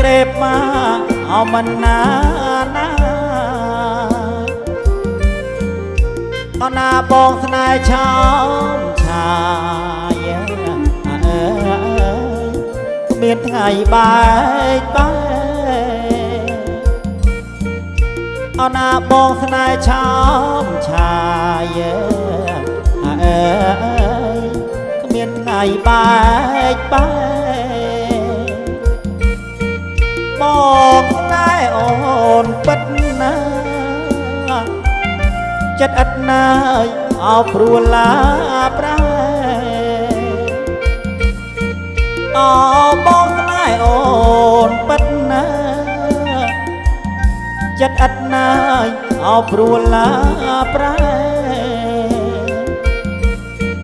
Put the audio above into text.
ក្រេបមកអមិនណាណាអណាបងស្នេហ៍ឆោមឆាយអើយគ្មានថ្ងៃបែកបែកអណាបងស្នេហ៍ឆោមឆាយអើយគ្មានថ្ងៃបែកបែក បងស្នេហ៍អូនពិតណាស់ចិត្តឥតណាយអោព្រួលឡាប្រែអោបងស្នេហ៍អូនពិតណាស់ចិត្តឥតណាយអោព្រួលឡាប្រែ